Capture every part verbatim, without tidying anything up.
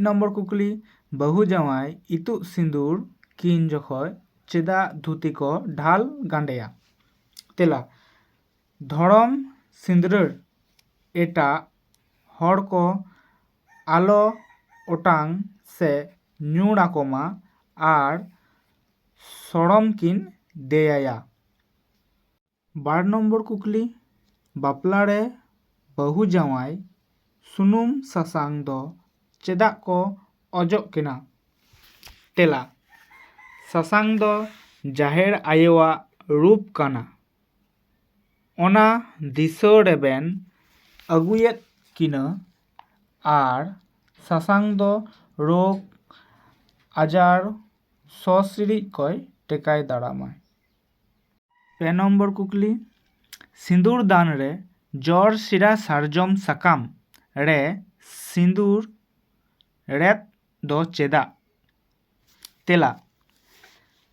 Number ᱠᱩᱠᱞᱤ, ᱵᱟᱹᱦᱩ ᱡᱟᱶᱟᱭ ᱤᱛᱩᱫ ᱥᱤᱸᱫᱩᱨ ᱠᱤᱱ ᱡᱚᱠᱷᱚᱡ ᱪᱮᱫᱟᱜ ᱫᱷᱩᱛᱤ ᱠᱚ ᱰᱷᱟᱞ ᱜᱟᱸᱰᱮᱭᱟ? ᱛᱮᱞᱟ, ᱫᱷᱚᱨᱚᱢ ᱥᱤᱸᱫᱽᱨᱟᱹ ᱮᱴᱟᱜ ᱦᱚᱲ ᱠᱚ ᱟᱞᱚ ᱚᱴᱟᱝ ᱥᱮ ᱧᱩᱲ ᱟᱠᱚ ᱢᱟ ᱟᱨ ᱥᱚᱲᱚᱢ ᱠᱤᱱ ᱫᱮᱭᱟᱭᱟ᱾ ᱵᱟᱨ ᱱᱚᱢᱵᱚᱨ ᱠᱩᱠᱞᱤ, ᱵᱟᱯᱞᱟ ᱨᱮ ᱵᱟᱹᱦᱩ ᱡᱟᱶᱟᱭ ᱥᱩᱱᱩᱢ ᱥᱟᱥᱟᱝ ᱫᱚ ᱪᱮᱫᱟᱜ ᱠᱚ ᱚᱡᱚᱜ ᱠᱤᱱᱟ? ᱛᱮᱞᱟ, ᱥᱟᱥᱟᱝ ᱫᱚ ᱡᱟᱦᱮᱨ ᱟᱭᱳᱣᱟᱜ ᱨᱩᱯ ᱠᱟᱱᱟ᱾ ᱚᱱᱟ ᱫᱤᱥᱟᱹ ᱨᱮᱵᱮᱱ ᱟᱹᱜᱩᱭᱮᱫ ᱠᱤᱱᱟᱹ ᱟᱨ ᱥᱟᱥᱟᱝ ᱫᱚ ᱨᱳᱜᱽ ᱟᱡᱟᱨ ᱥᱚᱥᱤᱨᱤᱡ ᱠᱚᱭ ᱴᱮᱠᱟᱭ ᱫᱟᱨᱟᱢᱟᱭ᱾ ᱯᱮ ᱱᱚᱢᱵᱚᱨ ᱠᱩᱠᱞᱤ, ᱥᱤᱸᱫᱩᱨ ᱫᱟᱱ ᱨᱮ ᱡᱚᱲ ᱥᱤᱨᱟ ᱥᱟᱨᱡᱚᱢ ᱥᱟᱠᱟᱢ ᱨᱮ ᱥᱤᱸᱫᱩᱨ ᱨᱮᱫ ᱫᱚ ᱪᱮᱫᱟᱜ? ᱛᱮᱞᱟ,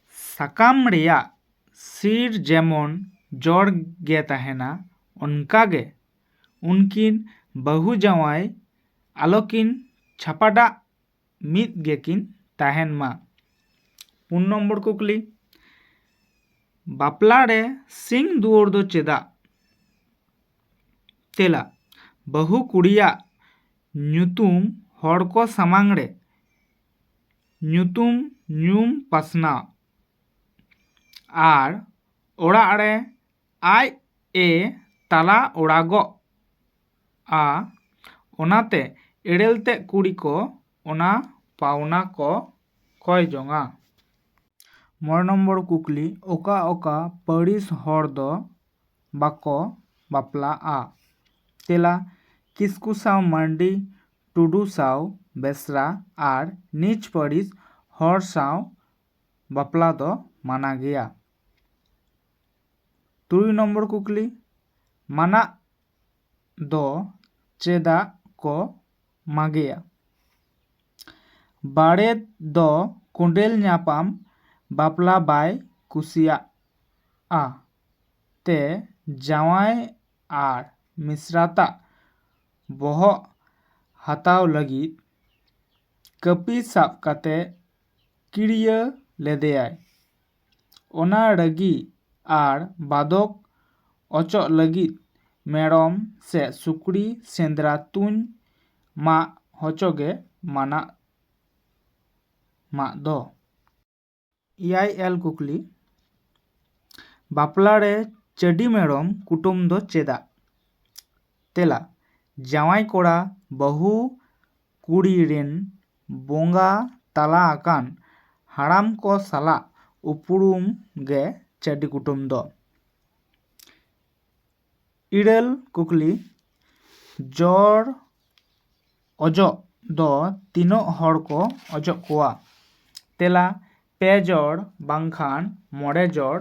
ᱥᱟᱠᱟᱢ ᱨᱮᱭᱟᱜ ᱥᱤᱨ ᱡᱮᱢᱚᱱ ᱡᱚᱲ ᱜᱮ ᱛᱟᱦᱮᱱᱟ, ᱚᱱᱠᱟ ᱜᱮ ᱩᱱᱠᱤᱱ ᱵᱟᱹᱦᱩ ᱡᱟᱶᱟᱭ ᱟᱞᱚᱠᱤᱱ ᱪᱷᱟᱯᱟᱰᱟᱜ, ᱢᱤᱫ ᱜᱮᱠᱤᱱ ᱛᱟᱦᱮᱱ ᱢᱟ᱾ ᱯᱩᱱ ᱱᱚᱢᱵᱚᱨ ᱠᱩᱠᱞᱤ, ᱵᱟᱯᱞᱟ ᱨᱮ ᱥᱤᱧ ᱫᱩᱣᱟᱹᱨ ᱫᱚ ᱪᱮᱫᱟᱜ? ᱛᱮᱞᱟ, ᱵᱟᱹᱦᱩ ᱠᱩᱲᱤᱭᱟᱜ ᱧᱩᱛᱩᱢ ᱦᱚᱲ ᱠᱚ ᱥᱟᱢᱟᱝ ᱨᱮ ᱧᱩᱛᱩᱢ ᱧᱩᱢ ᱯᱟᱥᱱᱟᱣ ᱟᱨ ᱚᱲᱟᱜ ᱨᱮ ᱟᱡ ᱮ ᱛᱟᱞᱟ ᱚᱲᱟᱜᱚᱜᱼᱟ, ᱚᱱᱟᱛᱮ ᱮᱲᱮᱞ ᱛᱮ ᱠᱩᱲᱤ ᱠᱚ ᱚᱱᱟ ᱯᱟᱣᱱᱟ ᱠᱚ ᱠᱚᱭ ᱡᱚᱝᱟ᱾ ᱢᱚᱬᱮ ᱱᱚᱢᱵᱚᱨ ᱠᱩᱠᱞᱤ, ᱚᱠᱟ ᱚᱠᱟ ᱯᱟᱹᱨᱤᱥ ᱦᱚᱲ ᱫᱚ ᱵᱟᱠᱚ ᱵᱟᱯᱞᱟᱜᱼᱟ? ᱛᱮᱞᱟ, ᱠᱤᱥᱠᱩ ᱥᱟᱶ ᱢᱟᱱᱰᱤ, ᱴᱩᱰᱩ ᱥᱟᱶ ᱵᱮᱥᱨᱟ ᱟᱨ ᱱᱤᱡᱽ ᱯᱟᱹᱨᱤᱥ ᱦᱚᱲ ᱥᱟᱶ ᱵᱟᱯᱞᱟ ᱫᱚ ᱢᱟᱱᱟ ᱜᱮᱭᱟ᱾ ᱛᱩᱨᱩᱭ ᱱᱚᱢᱵᱚᱨ ᱠᱩᱠᱞᱤ, ᱢᱟᱱᱟᱜ ᱫᱚ ᱪᱮᱫᱟᱜ ᱠᱚ ᱢᱟᱜᱮᱭᱟ? ᱵᱟᱲᱮ ᱫᱚ ᱠᱚᱸᱰᱮᱞ ᱧᱟᱯᱟᱢ ᱵᱟᱯᱞᱟ ᱵᱟᱭ ᱠᱩᱥᱤᱭᱟᱜᱼᱟ᱾ ᱛᱮ ᱡᱟᱶᱟᱭ ᱟᱨ ᱢᱤᱥᱨᱟᱛᱟᱜ ᱵᱚᱦᱚᱜ ᱦᱟᱛᱟᱣ ᱞᱟᱹᱜᱤᱫ ᱠᱟᱹᱯᱤ ᱥᱟᱵ ᱠᱟᱛᱮ ᱠᱤᱲᱭᱟᱹ ᱞᱮᱫᱮᱭᱟᱭ᱾ ᱚᱱᱟ ᱨᱟᱹᱜᱤ ᱟᱨ ᱵᱟᱫᱚᱠ ᱚᱪᱚᱜ ᱞᱟᱹᱜᱤᱫ ᱢᱮᱨᱚᱢ ᱥᱮ ᱥᱩᱠᱨᱤ ᱥᱮᱸᱫᱽᱨᱟ ᱛᱩᱧ ᱢᱟᱜ ᱦᱚᱪᱚ ᱜᱮ ᱢᱟᱱᱟᱜ ᱢᱟᱜ ᱫᱚ᱾ ᱮᱭᱟᱭ ᱮᱞ ᱠᱩᱠᱞᱤ, ᱵᱟᱯᱞᱟ ᱨᱮ ᱪᱟᱹᱰᱤ ᱢᱮᱨᱚᱢ ᱠᱩᱴᱟᱹᱢ ᱫᱚ ᱪᱮᱫᱟᱜ? ᱛᱮᱞᱟ, ᱡᱟᱶᱟᱭ ᱠᱚᱲᱟ ᱵᱟᱹᱦᱩ ᱠᱩᱲᱤ ᱨᱮᱱ ᱵᱚᱸᱜᱟ ᱛᱟᱞᱟ ᱟᱠᱟᱱ ᱦᱟᱲᱟᱢ ᱠᱚ ᱥᱟᱞᱟᱜ ᱩᱯᱨᱩᱢ ᱜᱮ ᱪᱟᱹᱰᱤ ᱠᱩᱴᱟᱹᱢ ᱫᱚ᱾ ᱤᱨᱟᱹᱞ ᱠᱩᱠᱞᱤ, ᱡᱚᱲ ᱚᱡᱚᱜ ᱫᱚ ᱛᱤᱱᱟᱹᱜ ᱦᱚᱲ ᱠᱚ ᱚᱡᱚᱜ ᱠᱚᱣᱟ? ᱛᱮᱞᱟ, ᱯᱮ ᱡᱚᱲ ᱵᱟᱝᱠᱷᱟᱱ ᱢᱚᱬᱮ ᱡᱚᱲ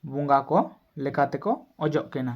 ᱵᱚᱸᱜᱟ ᱠᱚ ᱞᱮᱠᱟ ᱛᱮᱠᱚ ᱚᱡᱚᱜ ᱠᱤᱱᱟ᱾